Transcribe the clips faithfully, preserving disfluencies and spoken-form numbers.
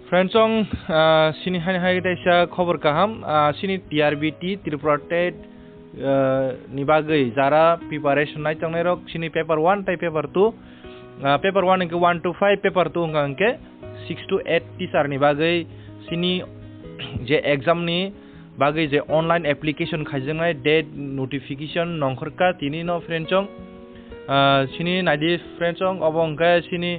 Friends song, ah, sini hai hai teisa khobor kaham, ah, sini T R B T, Tripura TET, ah, ni bagwi jara preparation nai tongnai rok, sini paper one tai paper two, ah, paper one hwnkhe one to five, paper two hwnkha hwnkhe six to eight teacher ni bagwi sini je exam ni bagwi je online application khaijaknai date notification nongkhorkha tini no friends song, ah, sini naidi friends song, obo hwnkhe sini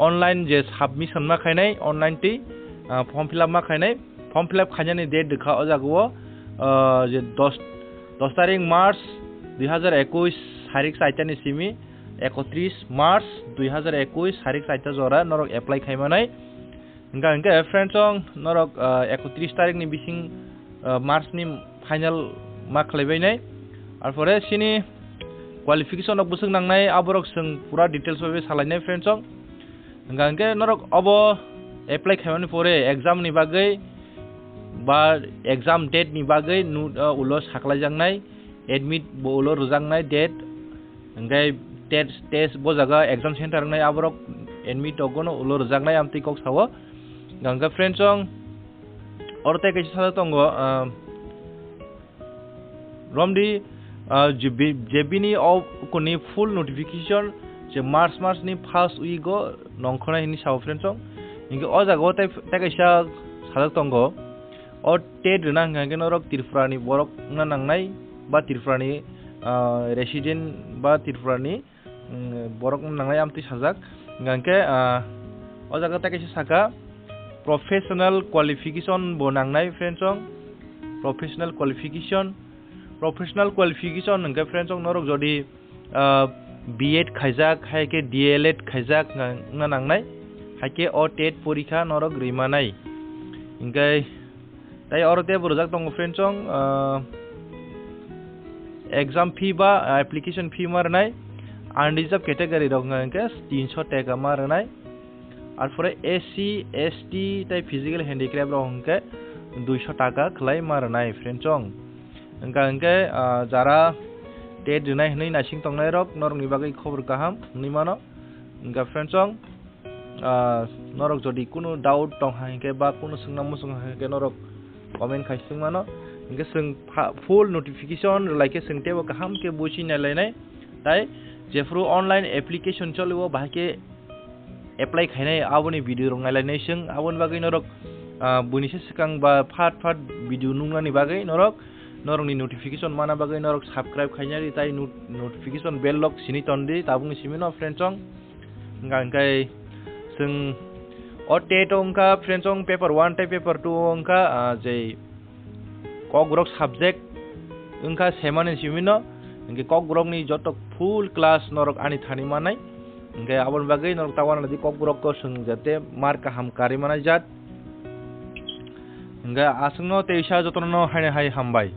online je submission ma khainai, online twi, ah, form fill up ma khainai, form fill up khainani date rwkha o jaga o, ah, je dos, dos tarik March dui hazar ekush, sarik chaita ni simi ekotris March dui hazar ekush, sarik chaita jora norok apply khaimanai. Hwnkha hwnkhe friends song norok, ah, ekotris tarik ni bising, ah, March ni final ma khlaibainai. Arpore sini qualification rok bwswk nangnai aborok chwng pura details bai salainai friends song. Hwnkha hwnkhe norok obo apply khaimani pore exam ni bagwi ba exam date ni bagwi nu-, ah, ulo saklaijaknai, admit bo ulo rwjaknai date, hwnkhe test, test bo jaga exam center wngnai aborok admit rokno ulo rwjaknai amtwi kok sao. Hwnkha hwnkhe friends song, oro tei kaisa sajak tongo, ah, romdi, ah, je bi-, je bini o kuni full notification je March, March ni first week o nongkhornai hinwi sao friends song. Hwnkhe o jaga o tei, tei kaisa sajak tongo. O TET rwna hwnkha hwnkhe norok Tripura ni borok wngna nangnai ba Tripura ni, ah, resident ba Tripura ni, mm, borok wngna nangnai amtwi sajak. Hwnkha hwnkhe, ah, o jaga tei kaisa saka professional qualification bo nangnai friends song, professional qualification, professional qualification hwnkhe friends song norok jodi ah, B Ed khaijak, hai khe D L Ed khaijak wngna, wngna nangnai, hai khe o TET porikha norok rwi manai. Hwnkhe tei oro teibo rwjak tongo friends song, ah, exam fee ba, ah, application fee ma rwnai, unreserved category rok wngkha hwnkhe tinso taka ma rwnai. Arpore S C, S T tei physical handicraft rok hwnkhe duiso taka khlai ma rwnai friends song. Hwnkha hwnkhe, ah, jara TET rwnai hwnwi naising tongnai rok norokni bagwi khobor kaham hwnwi mano. Hwnkha friends song, ah, norok jodi kunu doubt tong hai hwnkhe ba kunu swngna muchung hai hwnkhe norok comment khai swng mano. Hwnkhe chwng pha-, full notification rwlai khe chwng teibo kaham khe buisi nailainai. Tai jephuru online application choli o bahai khe apply khainai aboni video rok nailainai chwng aboni bagwi norok, ah, buini se swkang ba phat phat video nuknani bagwi norok, norokni notification mana bagwi norok subscribe khainai di tai not-, notification bell rok sini tondi tabukni simi no friends song. Hwnkha hwnkhe chwng o TET o wngkha friends song paper one tei paper two o wngkha, ah, jei Kokborok subject wngkha semani simino, hwnkhe Kokborokni joto full class norok ani thani manai. Hwnkhe aboni bagwi norok ta uanadi Kokborokno chwng jate mark kaham karwi manai jat. Hwnkhe aswkno teisa jotono haino hai hambai.